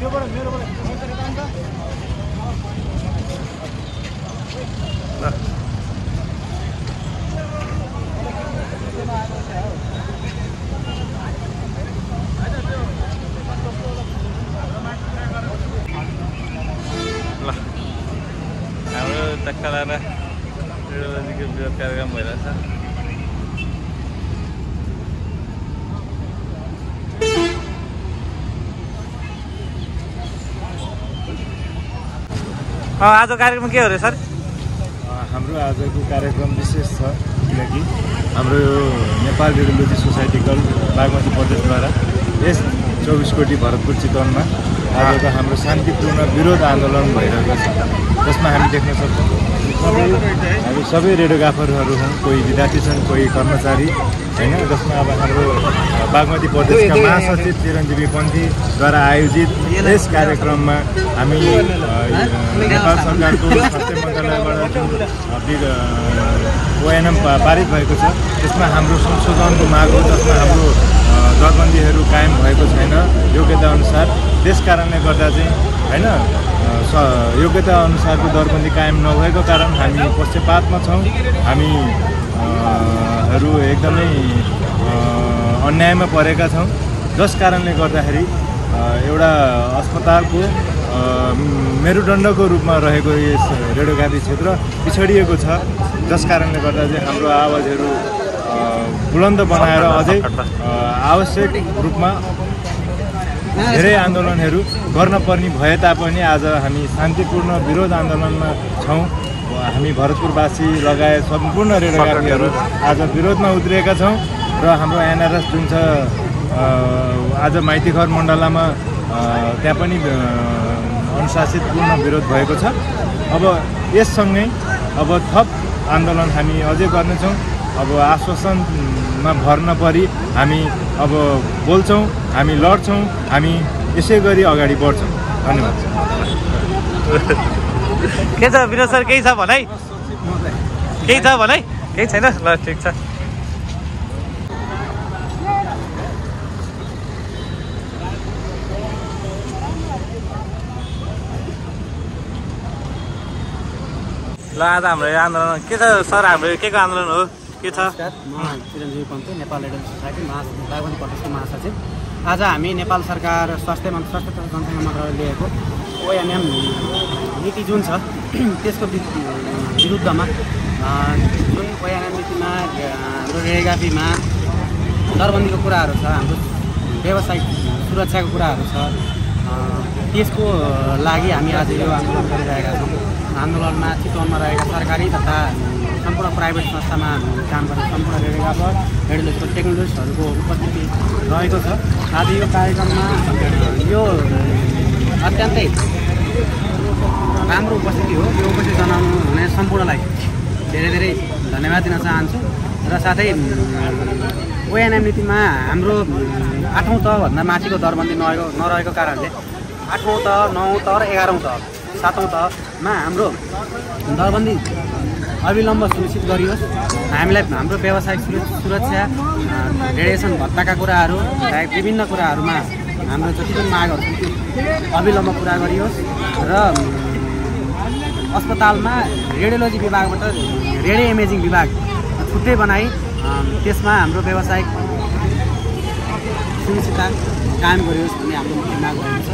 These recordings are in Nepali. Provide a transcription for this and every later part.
हाम्रो तक्कालारा रेडियोलोजीको विरोध कार्यक्रम भइरहेछ। आज कार्यक्रम के हो रे सर? हाम्रो आजको कार्यक्रम विशेष छ किनकि हाम्रो नेपाल रेडियोलोजी सोसाइटीको बागमती प्रदेशद्वारा यस 24 कोटी भरतपुर चितवनमा आजको हाम्रो शान्तिपूर्ण विरोध आन्दोलन भइरहेको छ, जसमा हामी देख्न सक्छौँ हामी सबै रेडियोग्राफरहरू हौँ, कोही विद्यार्थी छन्, कोही कर्मचारी होइन, जसमा अब हाम्रो बागमती प्रदेशका महासचिव चिरञ्जीवी पन्थीद्वारा आयोजित यस कार्यक्रममा हामी नेपाल सरकारको स्वास्थ्य मन्त्रालयबाट जुन ओएनएम पारित भएको छ त्यसमा हाम्रो संशोधनको माग हो, जसमा हाम्रो दरबन्दीहरू कायम भएको छैन योग्यता अनुसार। त्यस कारणले गर्दा चाहिँ होइन योग्यता अनुसारको दरबन्दी कायम नभएको कारण हामी पक्षपातमा छौँ। हामीहरू एकदमै अन्यायमा परेका छौँ, जस कारणले गर्दाखेरि एउटा अस्पतालको मेरुदण्डको रूपमा रहेको यस रेडियोग्राफी क्षेत्र पिछडिएको छ, जस कारणले गर्दा चाहिँ हाम्रो आवाजहरू बुलन्द बनाएर अझै आवश्यक रूपमा धेरै आन्दोलनहरू गर्न पर्ने भए तापनि आज हामी शान्तिपूर्ण विरोध आन्दोलनमा छौँ। हामी भरतपुरवासी लगायत सम्पूर्ण रेडियोग्राफीहरू आज विरोधमा उत्रिएका छौँ र हाम्रो एनआरएस जुन छ आज माइतीघर मण्डलामा त्यहाँ पनि अनुशासितपूर्ण विरोध भएको छ। अब यससँगै अब थप आन्दोलन हामी अझै गर्नेछौँ। अब आश्वासनमा भर नपरी हामी अब बोल्छौँ, हामी लड्छौँ, हामी यसै गरी अगाडि बढ्छौँ। धन्यवाद। के छ विनोद सर, केही छ भनाइ? केही छ भनाइ? केही छैन? ल ठिक छ। ल आज हाम्रो आन्दोलन के छ सर? हाम्रो के को आन्दोलन हो, के छ? म चिरञ्जीवी पन्थी, नेपाल रेडियो सोसाइटी बागमती प्रदेशको महासचिव। आज हामी नेपाल सरकार स्वास्थ्य तथा जनसङ्ख्या मन्त्रालयले लिएको ओएनएम नीति जुन छ त्यसको विरुद्धमा जुन ओएनएम नीतिमा हाम्रो रेडियोग्राफीमा दरबन्दीको कुराहरू छ, हाम्रो व्यावसायिक सुरक्षाको कुराहरू छ, त्यसको लागि हामी आज यो आन्दोलन गरिरहेका छौँ। आन्दोलनमा चितवनमा रहेका सरकारी तथा सम्पूर्ण प्राइभेट संस्थामा काम गर्ने सम्पूर्ण रेडियोग्राफर, रेडियोलोजिकल टेक्नोलोजिस्टहरूको उपस्थिति रहेको छ। आज यो कार्यक्रममा यो अत्यन्तै राम्रो उपस्थिति हो। यो उपस्थिति जनाउनु हुने सम्पूर्णलाई धेरै धेरै धन्यवाद दिन चाहन्छु र साथै ओएनएम नीतिमा हाम्रो 8औँ तहभन्दा माथिको दरबन्दी नरहेको कारणले 8औँ तह, 9औँ तह र 11औँ तह, 7औँ तहमा हाम्रो दरबन्दी अविलम्ब सुनिश्चित गरियोस्। हामीलाई हाम्रो व्यावसायिक सुरक्षा, रेडिएसन भत्ताका कुराहरू लगायत विभिन्न कुराहरूमा हाम्रो जति पनि मागहरू छन् त्यो अविलम्ब पुरा गरियोस् र अस्पतालमा रेडियोलोजी विभागबाट रेडियो इमेजिङ विभाग छुट्टै बनाई त्यसमा हाम्रो व्यावसायिक सुनिश्चितता कायम गरियोस् भन्ने हाम्रो मुख्य माग रहेको छ।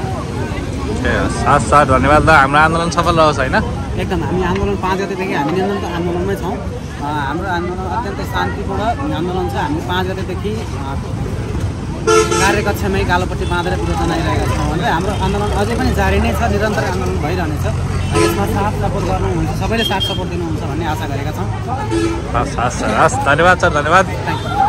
साथ धन्यवाद। ल हाम्रो आन्दोलन सफल रहोस् होइन? एकदम। हामी आन्दोलन 5 गतेदेखि हामी निरन्तर आन्दोलनमै छौँ। हाम्रो आन्दोलन अत्यन्तै शान्तिपूर्ण आन्दोलन छ। हामी 5 गतेदेखि कार्यकक्षमै कालोपट्टि बाँधेर विरोध जनाइरहेका छौँ भनेर हाम्रो आन्दोलन अझै पनि जारी नै छ, निरन्तर आन्दोलन भइरहनेछ। यसमा साथ सपोर्ट गर्नुहुन्छ, सबैले साथ सपोर्ट दिनुहुन्छ भन्ने आशा गरेका छौँ। हस्, धन्यवाद सर, धन्यवाद। Thank you.